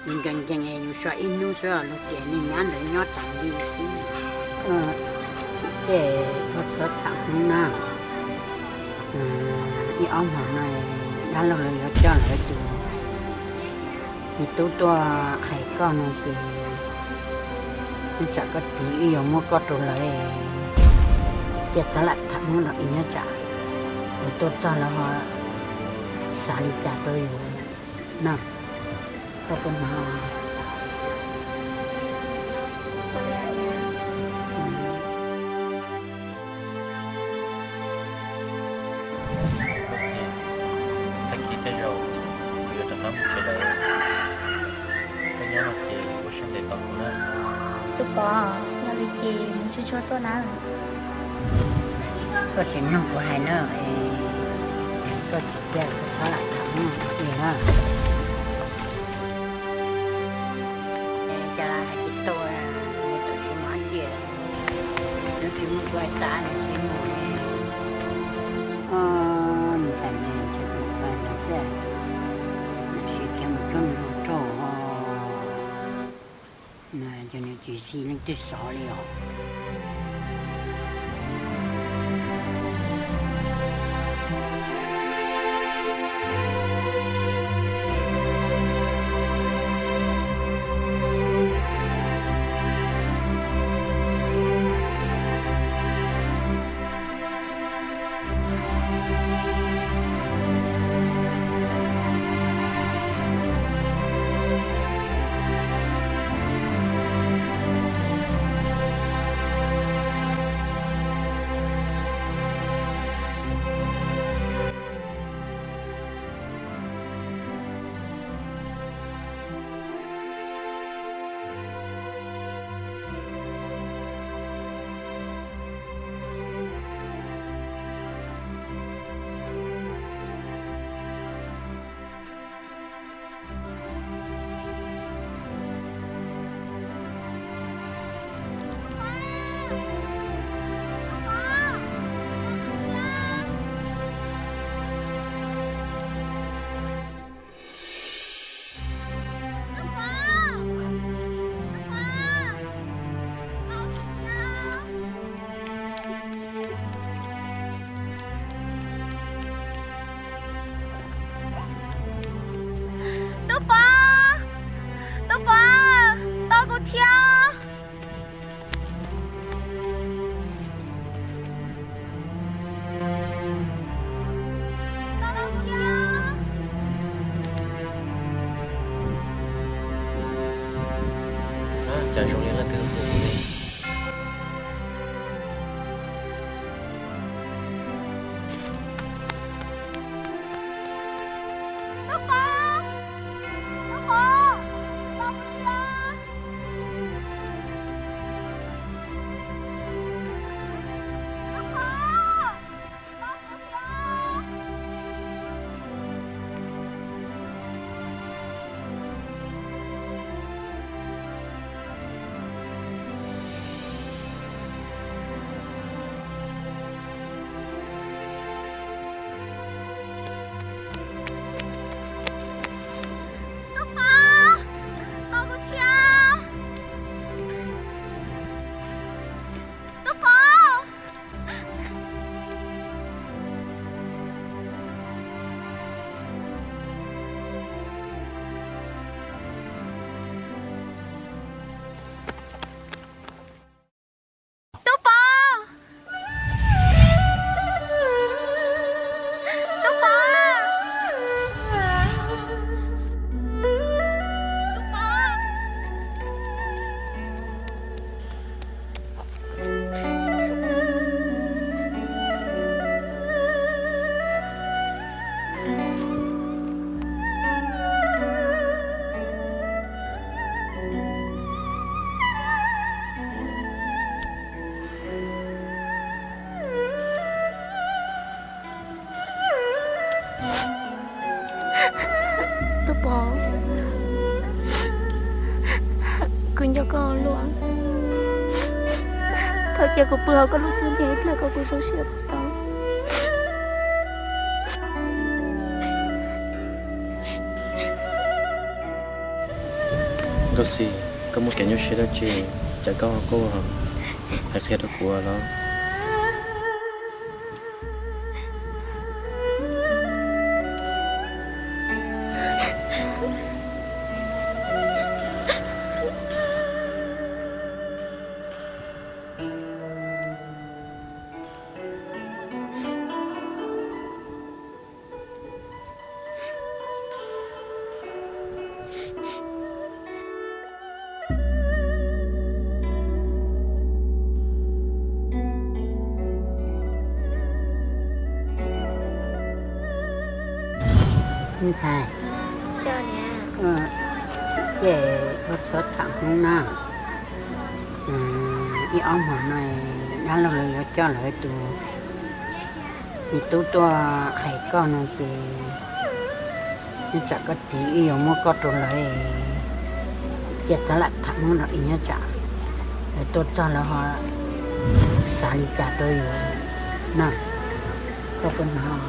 Nkees nkees yus so ib hnub xwb los tias niag nyab ntawd nyob tas li xwb. Ces ua txhua tham hnub na, ib ob hmo no dab laug lawv yuav coj lawv tus me tub tuaj qhia koj no ces, nyob tsam koj txiv wb yuav muab koj rau lawv, cia txhob lam tham hnub no es nyob tsam yus tuaj txog lawv ho xav li cas rau yus na. Koj puas hnov? Koj xav, tag kis tej zaum kuv yuav rov qab mus tsev lawm. Koj nyob no ces ua siab ntev tos kuv na. Tus Pov, yog li ces mus tsuag tsuag tuaj na. Koj tsis mloog kuv hais na, koj tsis cia kuv txhob lam tham hnub no li na. Cas hais tsis tau, nws tam sim no ces nws tsis muaj kuv hais tas nws tsis mus. Ntxhais ne, tsis mus kuv hais tas xwb, nws sim khiav mus cuag nws lub rau ho. Nws ces nws tsis xis leej twg xov li os. Tub Pov, Tub Pov, tos kuv thiab. Cas zoo li leej twg hu kuv li. Tub Pov, tos kuv thiab. Tub Pov. Tub Pov! Tub Pov! Tub Pov! Tub Pov, kuv nco koj ua luaj. Thov cia kuv pw hauv koj lub xub ntiag ib pliag kom kuv zoo siab puas tau. Nkauj Xis, koj muaj kev nyuaj siab dab tsi, cas koj ho quaj, hais qhia rau kuv los? Me ntxhais, ces ua txhua tham hmoob na, ib ob hmos no dab laug lawv yuav coj lawv tus me tub tuaj hais koj no ces nyob tsam koj txiv wb yuav muab koj rau lawv, cia txhob lam tham hmoob no es nyob tsam lawv tuaj txog lawv ho xav li cas rau yus na, koj puas hnov?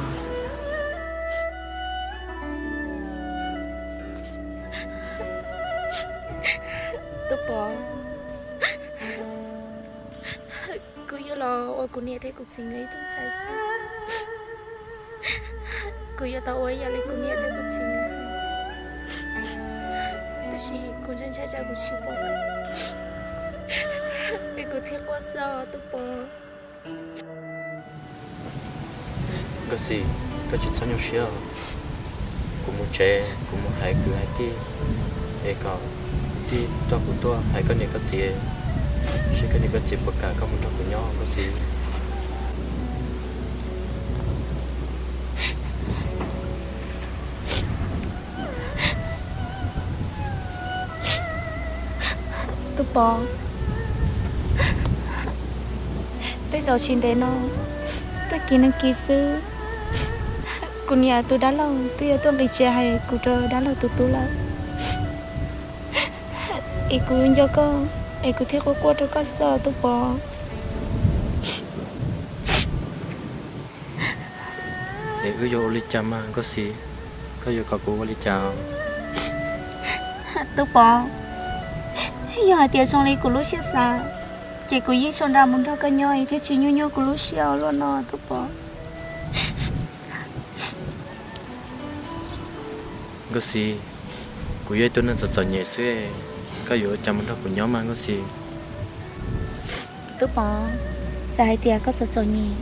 Tub Pov, kuv yuav los ua kuv niam thiab kuv txiv nkawd ib tug ntxhais xwb. Kuv yuav tau ua ib yam li kuv niam thiab kuv txiv nkawd, tab sis kuv ntshai ntshai tsam kuv tsis pom koj es kuv thiaj quaj xwb os Tub Pov. Nkauj Xis, koj tsis txhob nyuaj siab os. Kuv mus tsev, kuv mus hais kwv hais tij es kom kwv tij coj kuv tuaj hais koj niam koj txiv, seb koj niam koj txiv puas kam koj mus nrog kuv nyob Nkauj Xis. Tub Pov, tej zaum tsis ntev no, tag kis neeg kis xwb, kuv niam tus dab laug twb yuav tuaj nqis tsev hais kuv rau dab laug tus tub lawm. Es kuv nco koj, es kuv thiaj quaj quaj rau koj xwb Tub Pov. Es wb yuav ua li cas mas Nkauj Xis? Koj yuav kom kuv ua li cas? Tub Pov, yog hais tias zoo li kuv lub siab xav, ces kuv yeej sau nra mus nrog koj nyob thiaj tsis nyuaj nyuaj kuv lub siab luaj no Tub Pov. Nkauj Xis, kuv yog ib tug neeg txom txom nyem xwb, koj yuav ua cas mus nrog kuv nyob mas Nkauj Xis? Tub Pov, txawm hais tias koj txom txom nyem,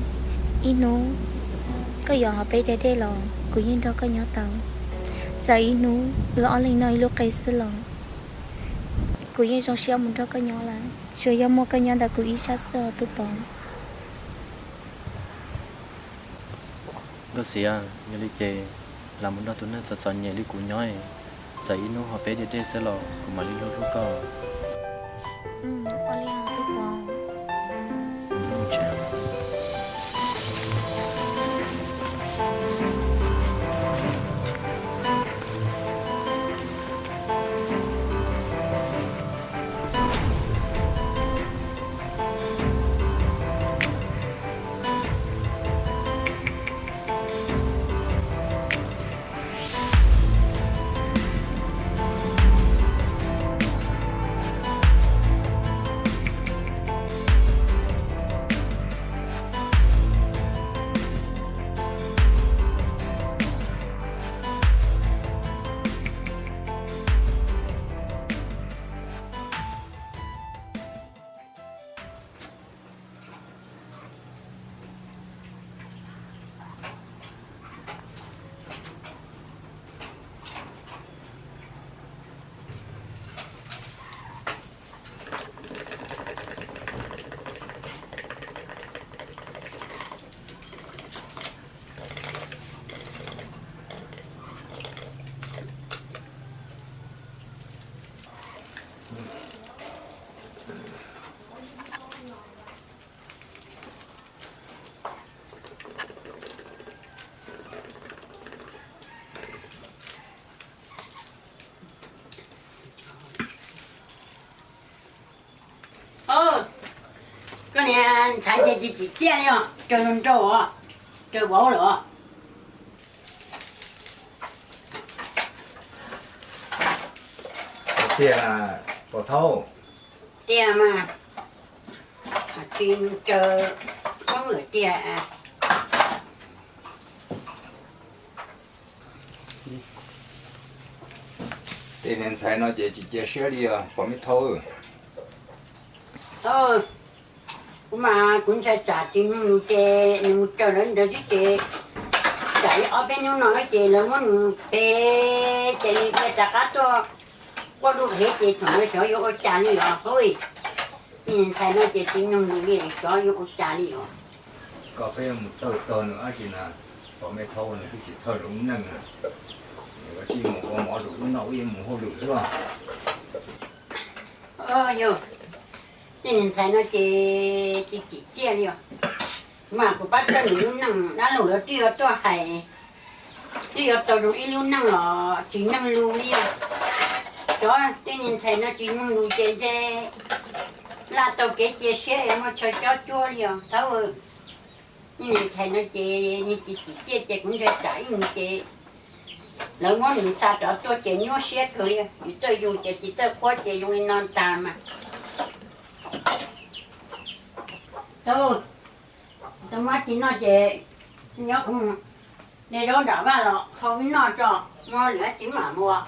ib hnub koj yuav hov peb deb dej los kuv yeej nrog koj nyob tau. Txawm ib hnub wb ob leeg noj ib lub qe xwb los kuv yeej zoo siab mus nrog koj nyob lawm, tsuas yog muaj koj nyob ntawm kuv ib sab xwb os Tub Pov. Nkauj Xis, yog li ces lam mus nrog tus neeg txom txom nyem li kuv nyob, txawm ib hnub ho peb deb dej xwb los kuv mam li hlub hlub koj. Koj niag ntshav ces tsis tsim txiaj li os, raws nraud os, raws vauv lawm os. Tiag, Pov Thaub. Tiag mas, tsis tsaws Hmoob lawm tiag. Tej niag ntxhais no ces tsis cia siab li os Pov Mej Thaub. Kuv mas kuv ntshai tsam tsis mloog lus ces nws mus raws lawv ntawd xwb ces tsam ib ob peb hnub no ces lawv muab nws pem ces nws cia rov qab tuaj quaj dub heev ces thaum ntawd xyov yuav ua cas li os. Ntxhais no ces tsis mloog lus li xyov yuav ua cas li os. Koj peb mus txawj txog nws dab tsi na, Pov Mej Thaub nws twb tsis txhawj lub neej na. Nws tsis mus ua mov rau wb noj wb mus hauj lwm xwb. Yog, tej niag ntxhais no ces tsis tsim txiaj li os. Mas kuv pab txawj nws lub neej dab laug lawv twb yuav tuaj hais, twb yuav tau zoo ib lub neej los tsis mloog lus li. Cov tej niag ntxhais no tsis mloog lus ces ntshe laj tau kev cia siab es muaj chaw cob cuab li os thaub. Tej niag ntxhais no ces nws tsis tsim txiaj ces kuv ntshai tsam ib nus ces lawv muab nws xa rov tuaj ces nyuaj siab kawg li. Yus txawj yus ces tsis txawj qhuab ces zoo li no tag mas. Tau, tau muab tsis noj ces nyob kuv de zaub nram vaj los hau wb noj tso, muab lwm tsis mam mus.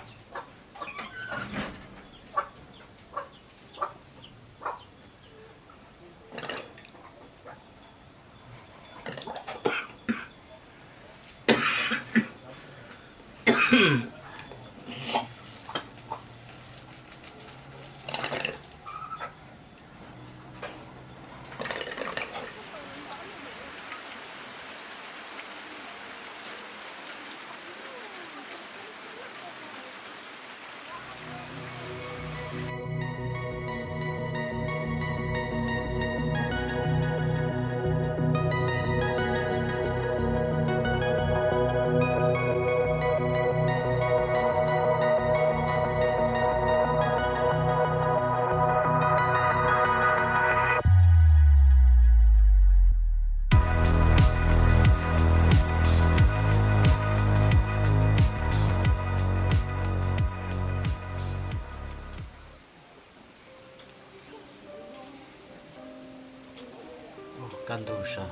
Kaj ntug sav.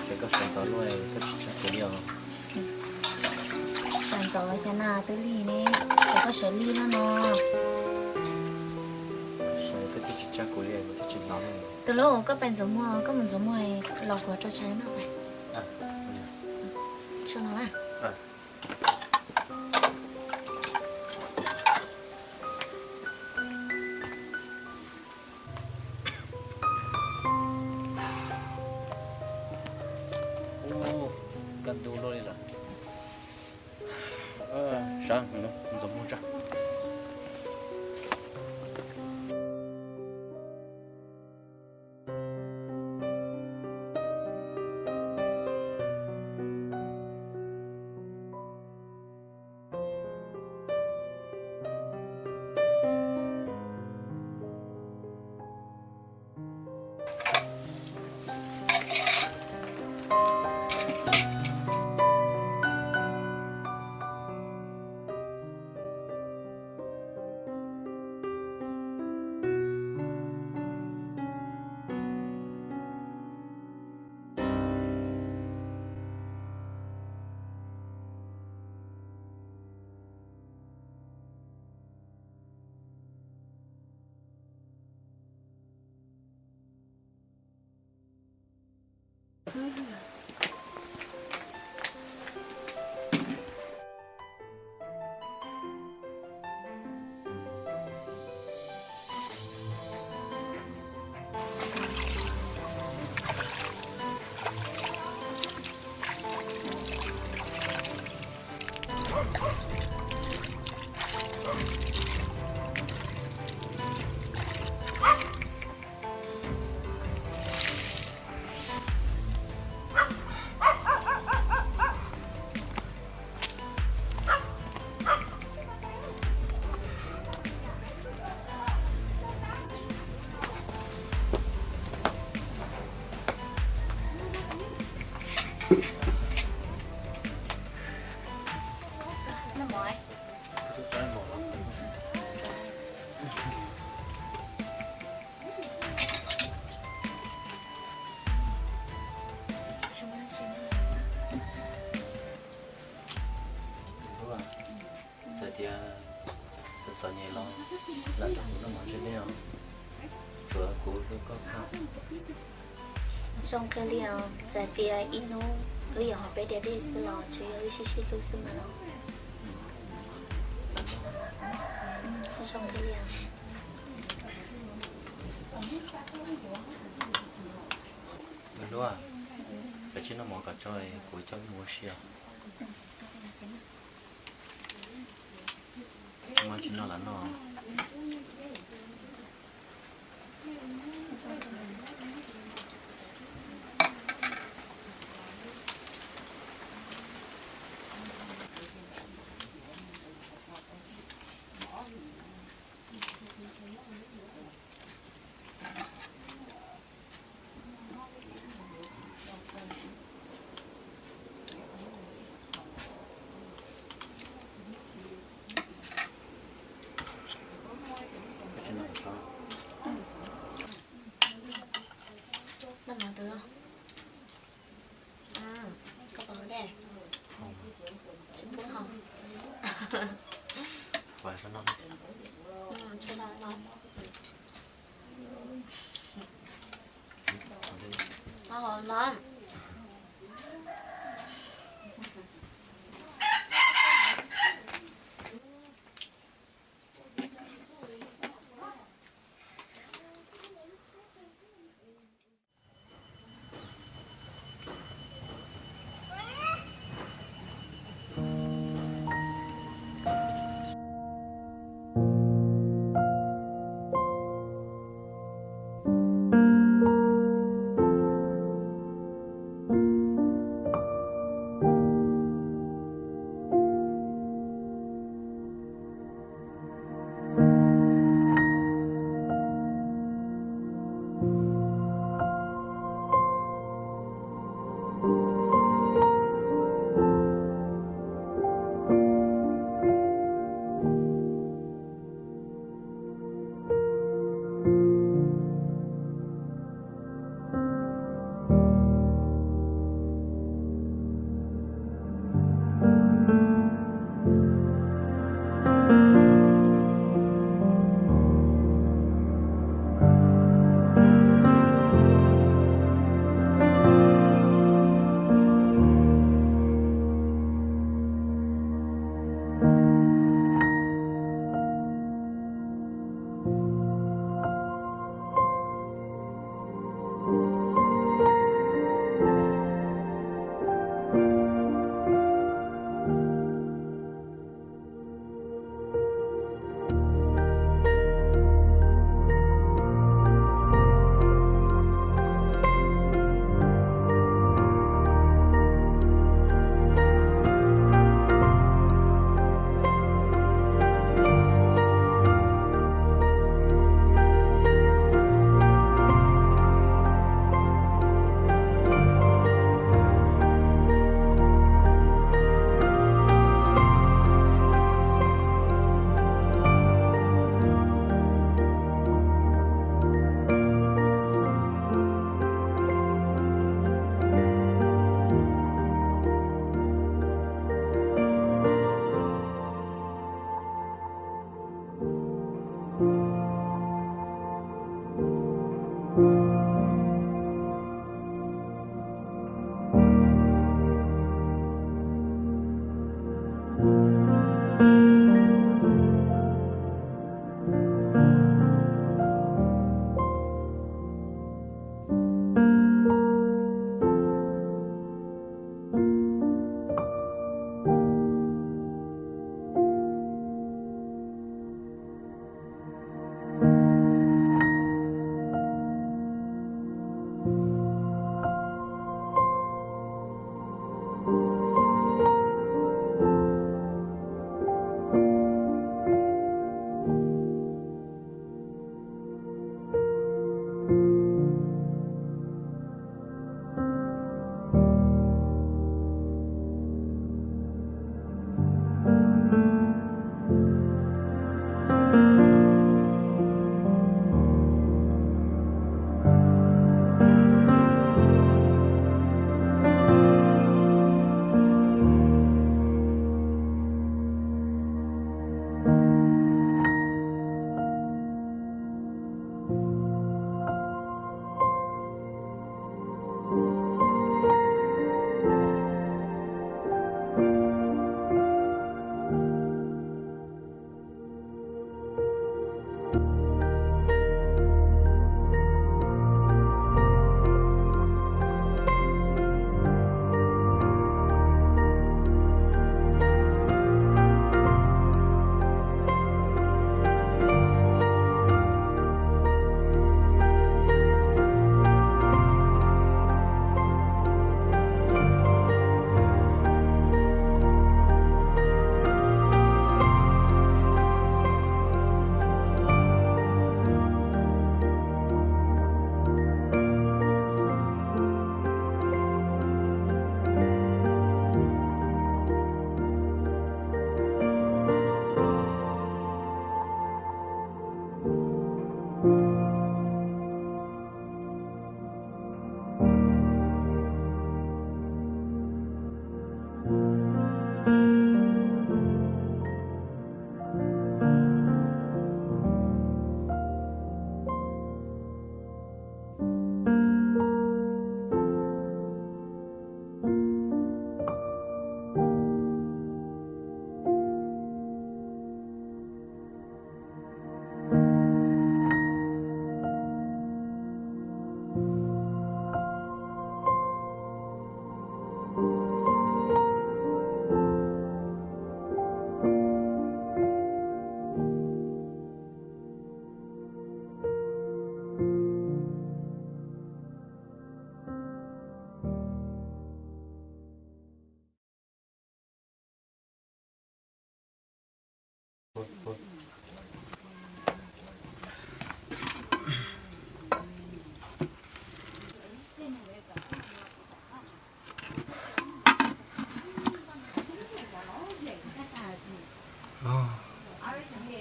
Ces koj sawv ntxov luaj koj tsis tsa kuv li os. Sawv ntxov cas na twb lig ne, ces koj sawv lig no no. Koj sawv koj twb tsis tsa kuv li, kuv twb tsis hnov. Tus hlub, koj pais ntxuav muag, koj mus ntxuav muag los kuv tso tshuaj no pais. Tshuaj no na. Kaj ntug luaj li lawm. Sawv ntxuav muag tso. Txawm tias txom txom nyem los lam nrog kuv noj mov ntshe dej os, tsuav kuv hlub koj xwb. Zoo kawg li os, txawm tias ib hnub wb yuav hauv peb diav dej xwb los tsuas yog wb sib sib hlub xwb mas no. Zoo kawg li os. Hlub, kav tsij noj mov kom tsau, kuv coj wb mus ua si os. Mov tsis noj los noj. Noj mov tus. Koj pom dej. Tsis pub ho. Tsis pub ho. Ho los.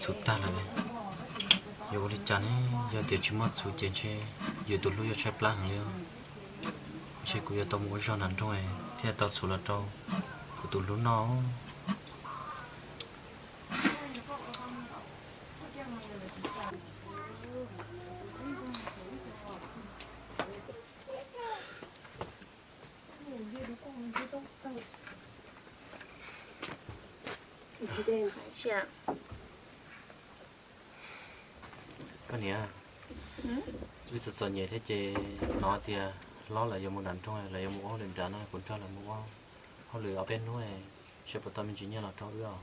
Txhuv tag lawm ne. Yuav ua li cas ne? Yog tias tsis muaj txhuv ces ntshe yus tus hlub yuav tshaib plab heev li. Ntshe kuv yuav tau mus ua zog nram nroog thiaj tau txhuv los rau kuv tus hlub noj. Koj niam, wb txom txom nyem thiab ces hnov tias hlob lawv yuav mus nram nroog, lawv yuav mus ua hauj lwm nrad no, kuv nrog lawv mus ua hauj lwm ob peb hnub, seb puas tau me ntsis nyiaj los rau wb os.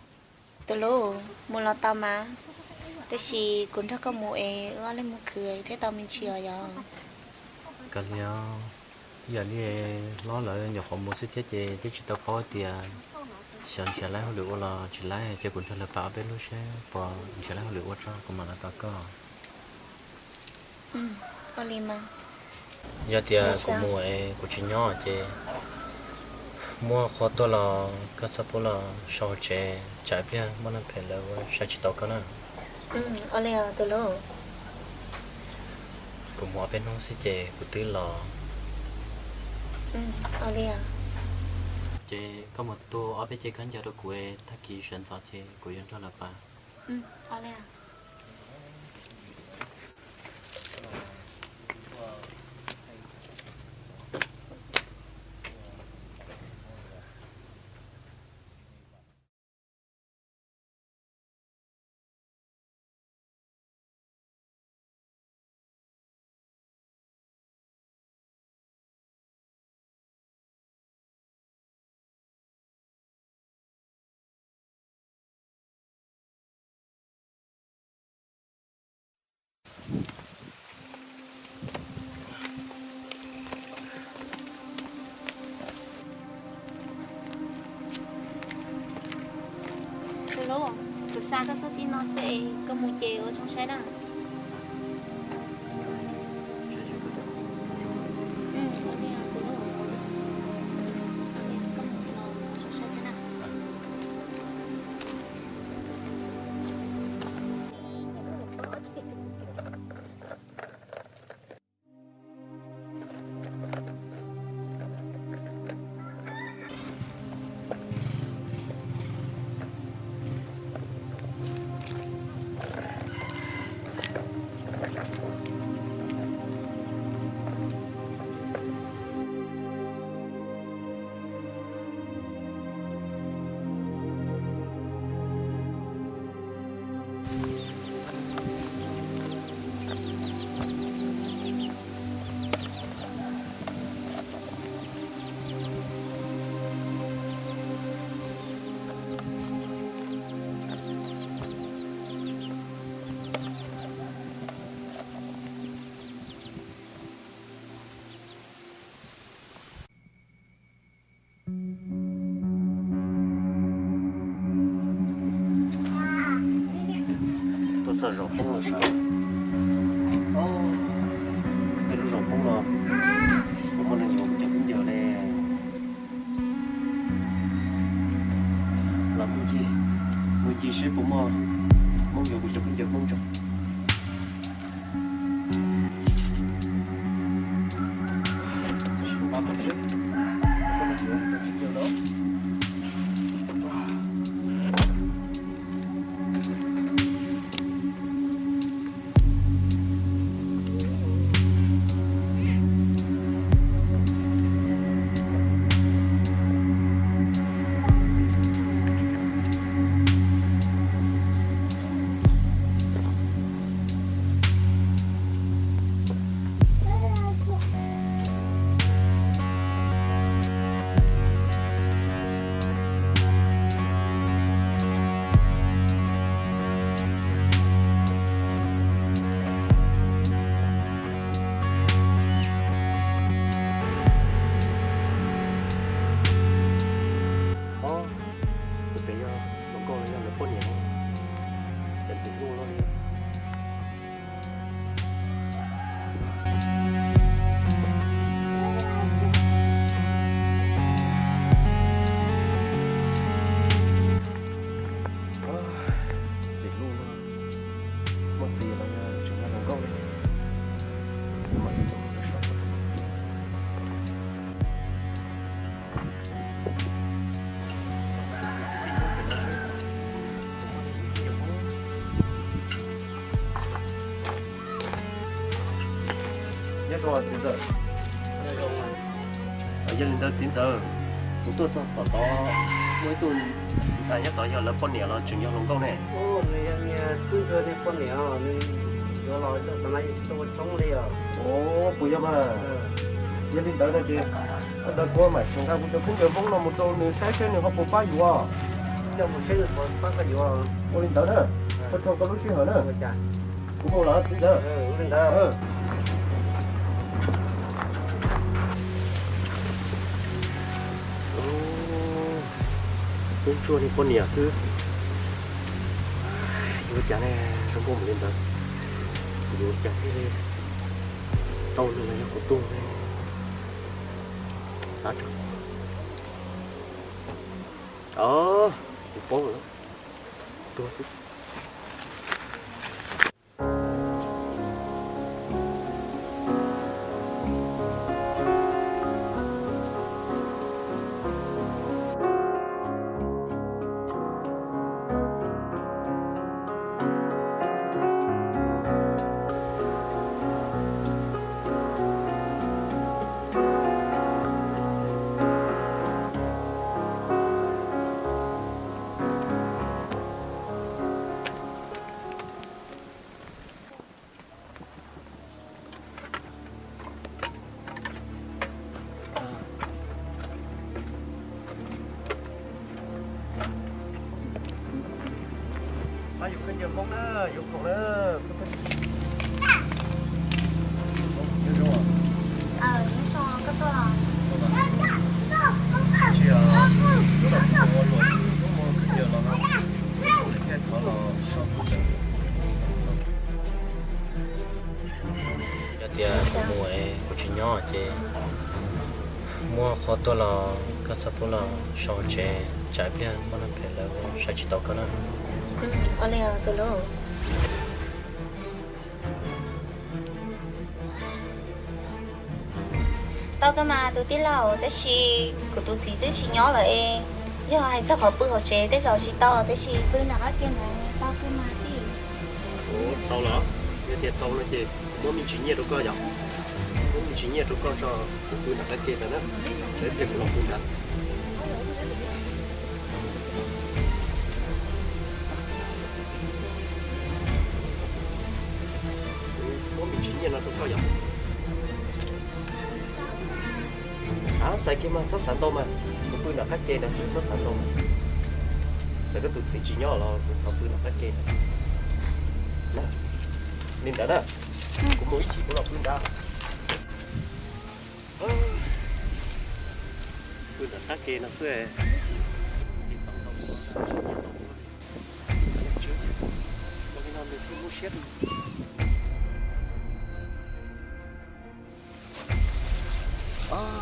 Tus hlub, mus los tau mas, tab sis kuv nrog koj mus es wb ob leeg mus khwv thiaj tau me ntsis os yog. Koj niam, ib yam li hlob lawv nyuam qhuav mus xwb thiab ces twb tsis tau paub tias xyov nrhiav laib hauj lwm ua los tsis laib, ces kuv nrog lawv pab ob peb hnub seb puas nrhiav laib hauj lwm ua tso kuv mam los tos koj. Ua li mas. Yog tias kuv mus es kuv tsis nyob ces muaj qhua tuaj los koj txhob pub los so hauv tsev, tsam ib pliag muaj neeg phem lawv ua saib tsis taus koj na. Ua li os tus hlub. Kuv mus ob peb hnub xwb ces kuv twb los. Ua li os. Ces koj mus tu ob peb ce khaub ncaws rau kuv, tag kis sawv ntxov ces kuv yuav nrog lawv pab. Ua li os. Xa koj txog txij no xwb es koj mus ces ua zoo saib na. Tuaj txog zaum poob lawm sav. Tej lub zaum poob no, puas muaj neeg yuav kuv cov khaub ncaws ne? Los mus ncig, mus ncig seb puas muaj Hmoob yuav kuv cov khaub ncaws Hmoob tso. Ob, tus pem yog hluas nkauj los yog lawv poj niam? Cas ntxim hlub luaj li. Ntxim hlub luaj, muaj txiv los yog tseem yog hluas nkauj li. Kuv mam li mus rau saum txiv. Nyob zoo txiv ntxawm. Yog li ntawd txiv ntxawm, kuv tuaj txog tom tod muaj ib tug ntxhais nyob tod, yog lawv poj niam los tseem yog hluas nkauj ne? Nws yog niag tub ntsuag niag poj niam, nws yuav los tau ua tshoob li os. Puas yog mas? Yog li ntawd no ces ntawd kuv mam nqa kuv cov khaub ncaws Hmoob no mus rau nws saib seb nws ho puas pab yuav. Coj mus seb nws puas pab koj yuav. Ua li ntawd na, koj tso koj lub sij hawm na. Kuv mus lawm txiv ntxawm. Tub ntsuag niag poj niam xwb, yuav ua cas ne, zoo nkauj npaum li ntawd, kuv yuav ua cas thiaj li tau nws los yog kuv tuag ne? Xav tso. Os, kuv paub lawm, tuag xwb. Pab yuav khaub ncaws Hmoob na, yuav khoom na. Nyob zoo. Nyob zoo, koj tuaj los? Tsis, lub no kuv ua luam, lub no khaub ncaws los no, kuv thiaj thov los Nyob ces muab qhov tuaj los koj txhob pub los sau tsev, tsam ib pliag muaj neeg phem lawv saib tsis taus koj na. Ua li tus hlub. Tau kawg mas tus tij laug, tab sis kuv tus txiv twb tsis nyob lawm es, yog hais txog qhov pw hauv tsev tej zaum tsis tau, tab sis pw nram qab ke ntawd tau kawg mas tij. Ua tau los, yog tias tau no ces muab me ntsis nyiaj rau koj yom. Muab me ntsis nyiaj rau koj tso, kuv pw nram qab ke ntawd na, tsam ib pliag kuv los pw nrad. Muab me ntsis nyiaj no rau koj yom. Av, txais kiag mas txhob xav ntau mas, kuv pw nram qab ke ntawd xwb, txhob xav ntau mas. Txawm koj tus txiv tsis nyob los kuv thov pw nram qab ke ntawd xwb. Li ntawd na, kuv mus ib chim kuv los pw nrad. Pw nram qab ke no xwb.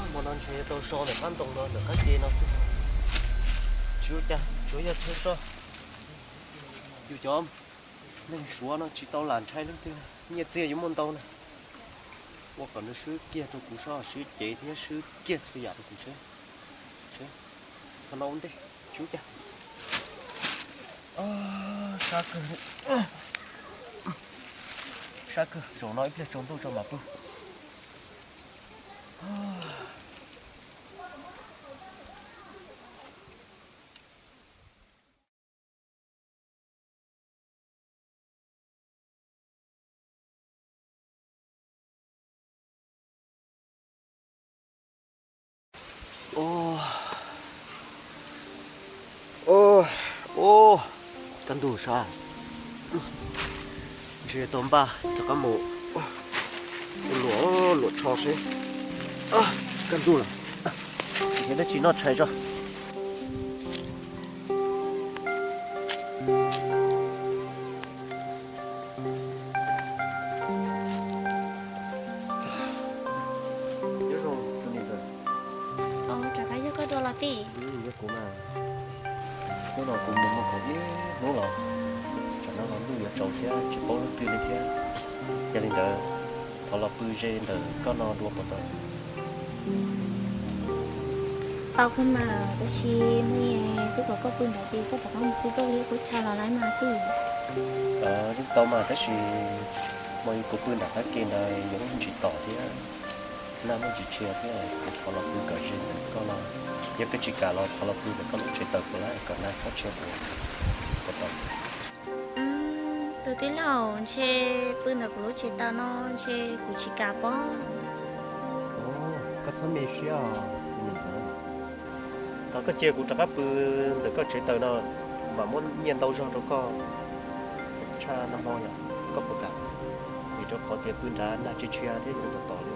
Hmo no ntshe tau so ntawm qab ntoo no ntawm qab ke no xwb. Tsis ua cas, tsuav yog chaw so. Yus cov neeg Suav no tsis tau lam ntshai leej twg, nyiaj txiag yuav muaj ntau na. Ua kom nws swb kiag rau kuv, swb cev thiab swb kiag txhua yam rau kuv seb. Qhov no ua ntej, tsis ua cas. Sab kawg, sab kawg, zaum no ib pliag tsaus ntuj tso mam pw. Ua, ua, kaj ntug sab. Ntshe tau npaj rov qab mus luam, luam tsho seb. Kaj ntug lawm, nrhiav dab tsi noj tshais tso. Nyob zoo tus niam ntxawm. Rov qab yog koj dua los tij? Yog kuv mas. Hnub no kuv mus muag khoom ib hnub los, tsam no los ntuj yuav tsaus thiab tsis paub leej twg li thiab. Yog li ntawd, thov los pw ze ntawm koj no dua puas tau? Tau kawg mas, tab sis hnub twb kom koj pw ntawd ces koj rov qab mus pw koj li qub chaw los lawm mas tij. Yeej tau mas, tab sis hmo kuv pw nram qab ke ntawd yuav muaj ntsis tom thiab, nag muaj ntsis tshia thiab, kuv thov los pw kom ze ntawm koj no. Yog koj tsis kam los thov los pw ntawm koj lub tsev taws puas lawm, kom nag txhob tshia dua puas tau? Tus tij laug, ntshe pw ntawm kuv lub tsev taws no ntshe kuv tsis kam pob. Koj txhob me siab os, tus niam ntxawm. Thaum koj cia kuv rov qab pw ntawm koj tsev taws no, kuv mam muab nyiaj ntau zog rau koj tshaj nag hmo yom, koj puas kam? Vim rau qhov tias pw nrad nag tshia tshia thiab yuav tom tom li.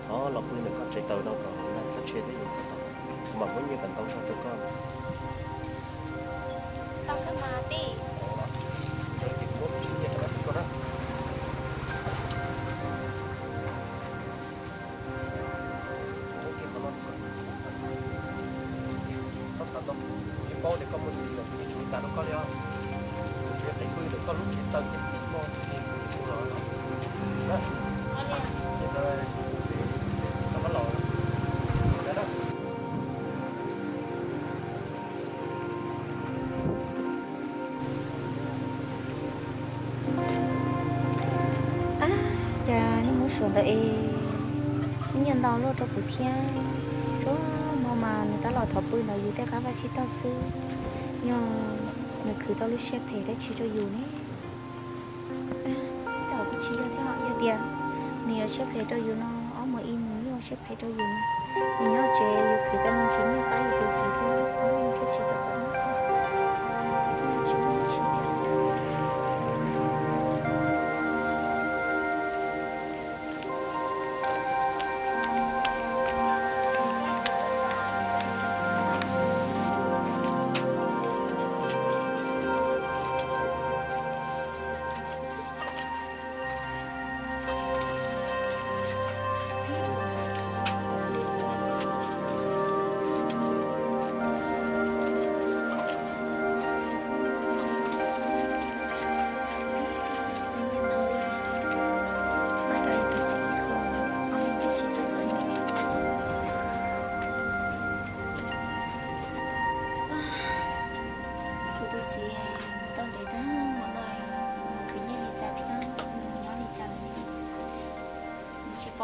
Thov los pw ntawm koj tsev taws no kom nag txhob tshia thiab yuav txog tom, kuv mam muab nyiaj kom ntau zog rau koj. Tau kawg mas tij. Txhob xav ntau, kuv yeej paub tias koj muaj txiv lawm, kuv yeej tsis ua cas rau koj li os. Kuv tsuas yog qhib pw ntawm koj lub tsev taws kiag tib hmo ces kuv yuav mus los. Ab, cas niag Hmoob Suav ntawd es nyiaj ntau luaj rau kuv thiab. Txhua hmo mas nws tab los thov pw ntawm yus tej qab vaj tsib taug xwb. Yog nws khwv tau lub siab phem dab tsi rau yus ne? Tab kuj tsis yog thiab, yog tias nws yuav siab phem rau yus no, ob hmos ib nws yeej ua siab phem rau yus no. Nws nyob tsev yus khwv tau me ntsis nyiaj pab yus tus txiv thiab, ob hmos thiaj tsis txom txom nyem. Tsis muaj dab tsi thiab.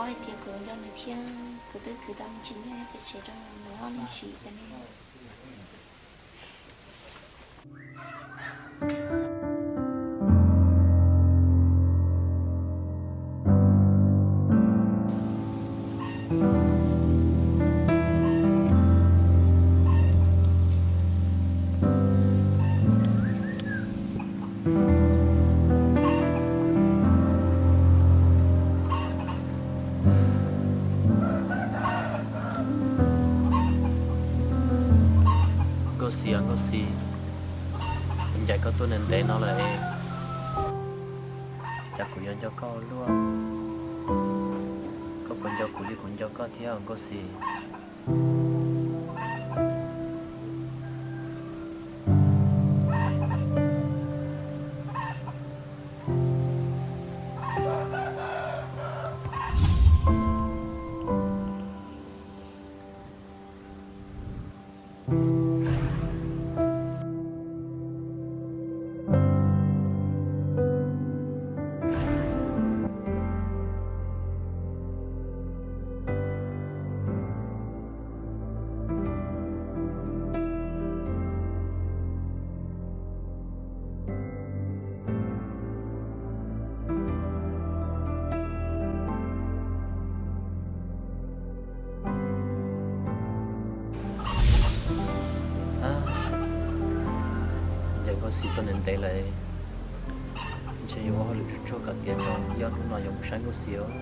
Hais tias kuv nco nws thiab kuv twb khwv tau me ntsis nyiaj pes tsev rau nws ob leeg siv ces ne. Nkauj Xis, Nkauj Xis, kuv ncaim koj tuaj ntev ntev no lawm, cas kuv yuav nco koj ua luaj? Koj puas nco kuv li kuv nco koj thiab Nkauj Xis? Ncaim Nkauj Xis tuaj ntev ntev lawm, ntshe yuav ua hauj lwm tsuag tsuag kom tiav tso, yog hnub no yuav mus saib Nkauj Xis os.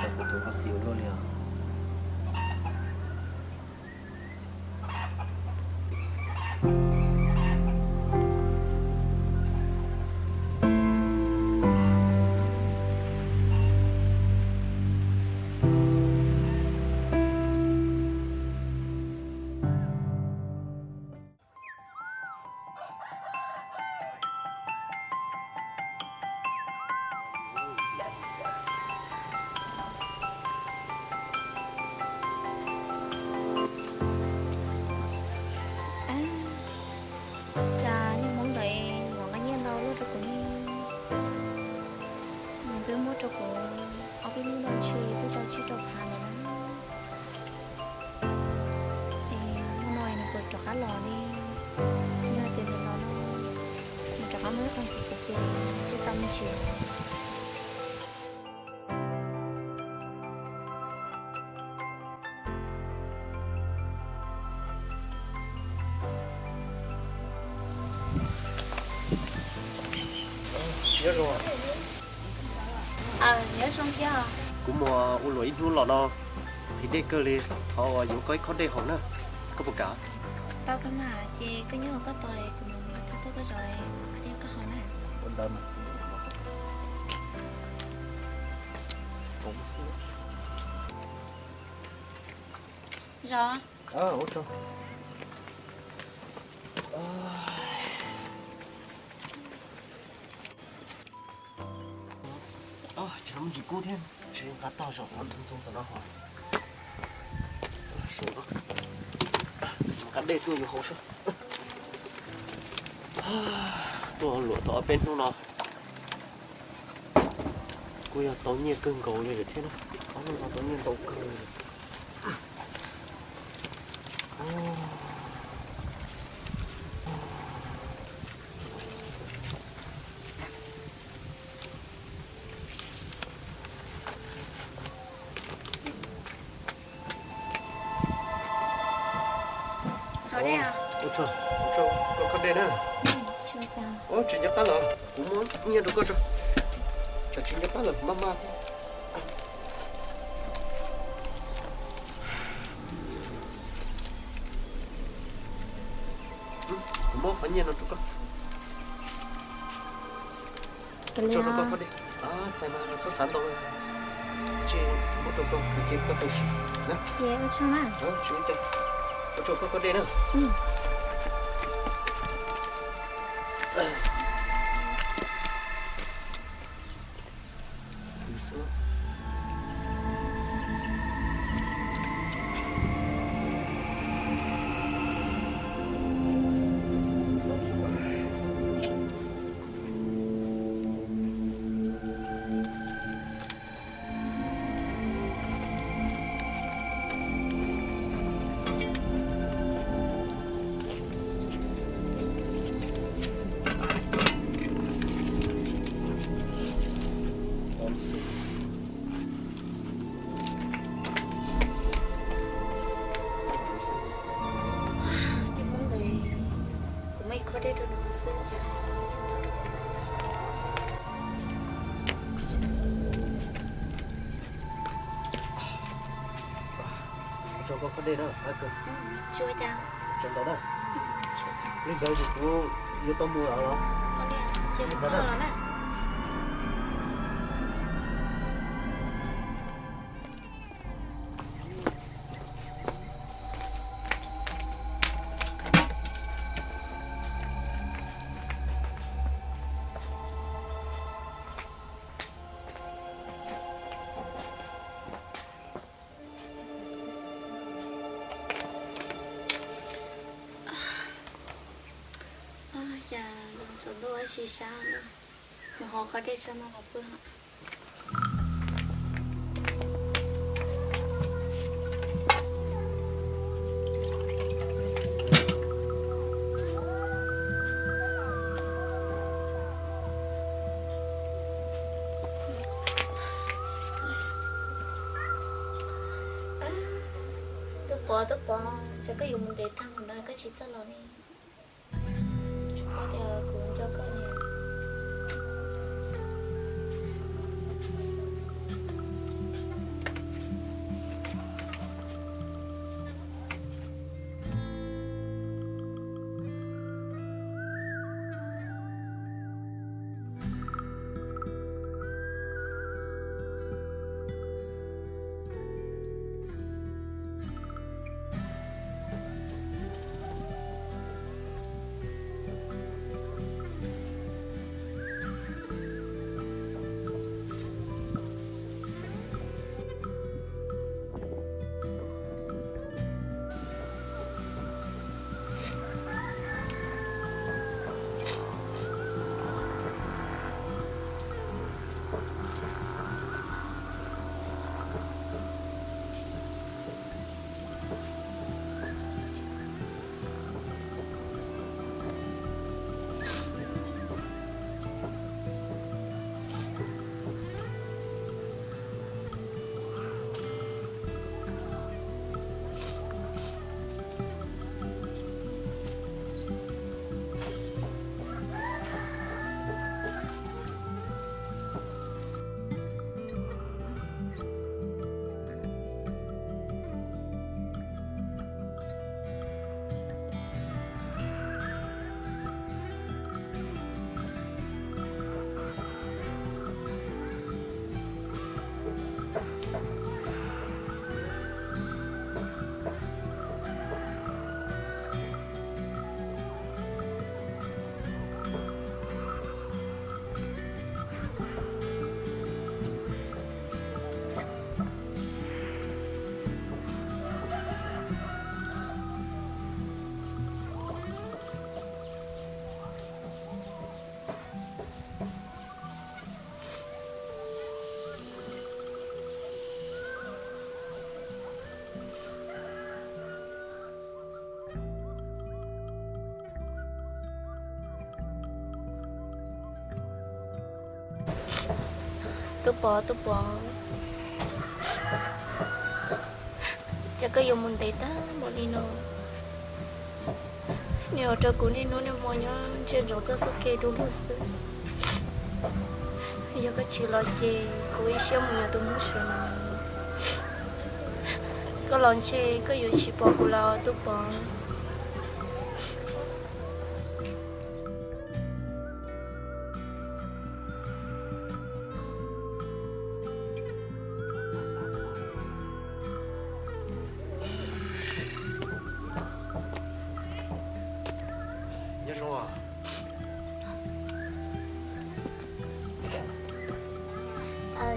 Cas kuv tus Nkauj Xis ua luaj li os. Cas niag hmoob ntawd yuav nqa nyiaj ntau luaj rau kuv ne. Nws twb muab rau kuv ob peb lub noj ntshe twb tau tsib rau phav ntawd na. Es hnub no nws puas rov qab los ne? Yog hais tias nws los no, nws rov qab muab ib qho ntxiv kuv ces twb tau me ntsis. Nyob zoo. Nyob zoo thiab. Kuv mus ua luam ib hnub los no, nqhis dej kawg li, thov yuav koj ib khob dej haus na, koj puas kam? Tau kawg mas, ces koj nyob hauv koj tos kuv mus thaij tuaj koj zov, koj dej koj haus na. Zov. Tsis muaj ntsis kub thiab, ntshe nqa tog zaum thov ntxoov ntxoo tom no ho. Nqa dej tuaj yuav haus soj. Tuaj luam tau ob peb hnub no kuj yog tau nyiaj kawg nkaus li lawm thiab na. Ob hnub no tau nyiaj ntau kawg li. Haus dej. Ua tsaug, ua tsaug koj, koj dej na. Ua tsis nco qab los kuv muab nyiaj rau koj tso. Tsam tsis nco qab los maj maj thiab. Kuv muab qhov nyiaj no rau koj. Tso rau koj koj dej. Txhais mas txhob xav ntau, tsis muab rau koj ces koj tau siv na. Tsis ua cas, ua tsaug koj koj dej na. Koj khob dej na. Tsis ua cas. Sawv ntawd na. Li ntawd ces kuv yuav tau mus lawm los? Ua li, ces mus ntawd los na. Cas zoo tsaus ntuj ua si sab na, mus haus qhov dej tso no los pw. Tub Pov, Tub Pov, cas koj yuav mus ntev tag npaum no koj tsis txawj los li? Tsis paub tias kuv nco koj li. Tub Pov, Tub Pov, cas koj yuav mus ntev tag npaum li no? Niaj ua rau kuv niaj hnub niaj hmo nyob ntsia ntsoov txoj xub ke du lug xwb. Yog koj tsis los ces kuv ib siab mus yuav tus Hmoob Suav no. Koj los ntshe koj yuav tsis pom kuv lawm Tub Pov. Nyob zoo.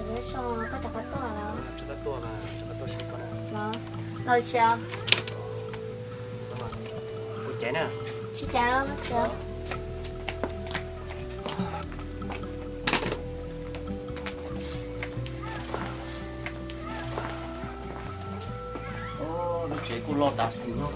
Nyob zoo, koj rov qab tuaj los? Rov qab tuaj mas, rov qab tuaj saib koj na. Los, los tsis? Kuv caiv na. Tsis caiv, tsis. Lub tsev kuj loj dav xis no.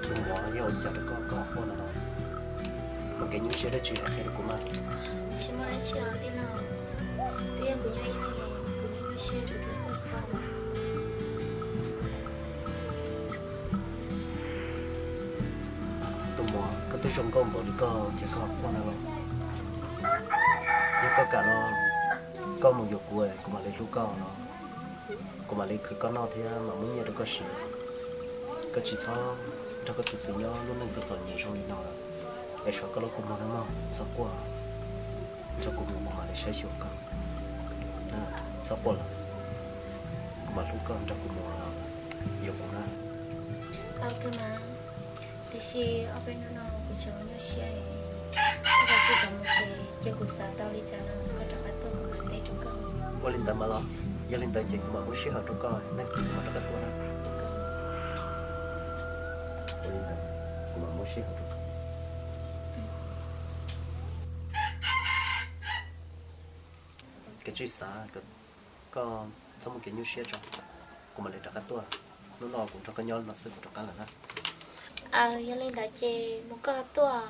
Tus vauv yog ua cas rau koj, koj quaj no los? Muaj kev nyuaj siab dab tsi hais qhia rau kuv mas. Tsis muaj dab tsi os tij laug. Twb yog kuv yog ib leeg, kuv nyuaj nyuaj siab rau thiab koj xav mas. Zoo nkauj npaum li koj ces koj quaj no los? Yog koj kam no, koj mus yuav kuv, kuv mam li hlub koj no, kuv mam li khwv koj noj thiab mam muab nyiaj rau koj siv. Koj tsis txhob nrog koj tus txiv nyob lub neej txom txom nyem zoo li no lawm, es saib koj lub kua muag no mog, txhob quaj, nrog kuv mus kuv mam li saib xyuas koj. Txhob quaj lawm, kuv mam hlub koj, nrog kuv mus yuav kuv na. Tau kawg mas, tiam sis ob peb hnub no kuv tseem nyuaj siab, koj kav tsij rov mus tsev, cia kuv xav tau li cas los koj rov qab tuaj kuv mam teb rau koj. Ua li ntawd mas los, yog li ntawd ces kuv mam muab sij hawm rau koj, nag kis kuv mam rov qab tuaj na. Ua li ntawd, kuv mam muab sij hawm rau koj. Kav tsij xav, koj txhob muaj kev nyuaj siab tso, kuv mam li rov qab tuaj. Hnub no kuv nrog koj nyob no xwb kuv rov qab lawm na. Aws, yog li ntawd ces mus koj tuaj.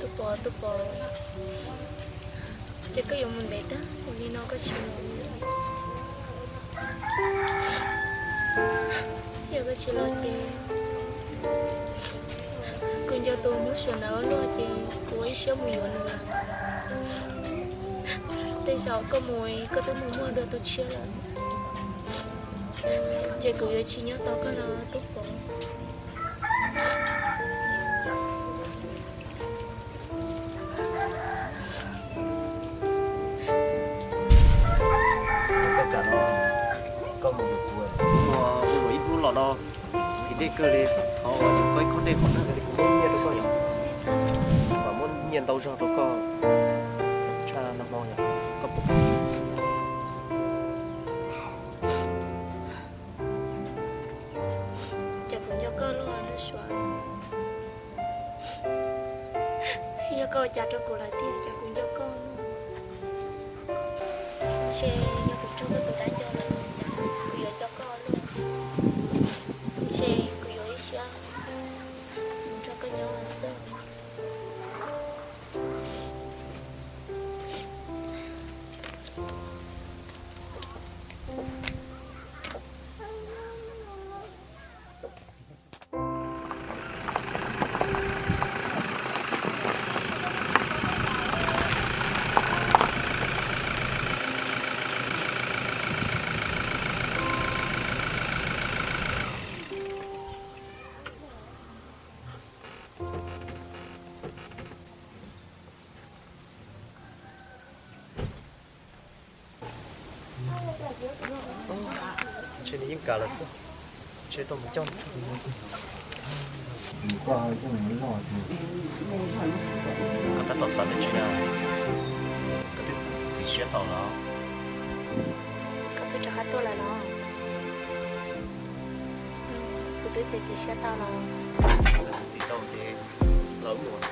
Tub Pov, Tub Pov, ces koj yuav mus ntev tag li no koj tsis los li? Yog koj tsis los ces kuv nco tus Hmoob Suav ntawd ua luaj ces kuv ua ib siab mus yuav nws. Tej zaum koj mus koj twb mus muaj dua tus tshiab lawm, ces kuv yuav tsis nyob tos koj lawm Tub Pov. Koj kam no, koj mus yuav kuv, kuv mus ua ib hnub los no, ib dej kawg li, thov koj ib khob dej qhov twg li kuv muab nyiaj rau koj yom, mam muab nyiaj ntau zog rau koj tshaj no hmo yom, koj puas kam? Ces kuv nco koj luaj Hmoob Suav. Yog koj ua cas rau kuv lawm tiag, ces kuv nco koj luaj. Ntshe yog kuv raug koj tus dab nco lawm, kuv yuav nco koj luaj. Ntshe kuv yuav ib siab mus nrog koj nyob xwb. Ntshe nws yeej kam lawm xwb. Ntshe tau mus coj. Koj tab tom xav dab tsi na? Koj twb txiav txim siab tau los? Koj twb rov qab tuaj lawm los? Kuv twb txiav txim siab tau los. Koj txiav txim tau ces los wb mus.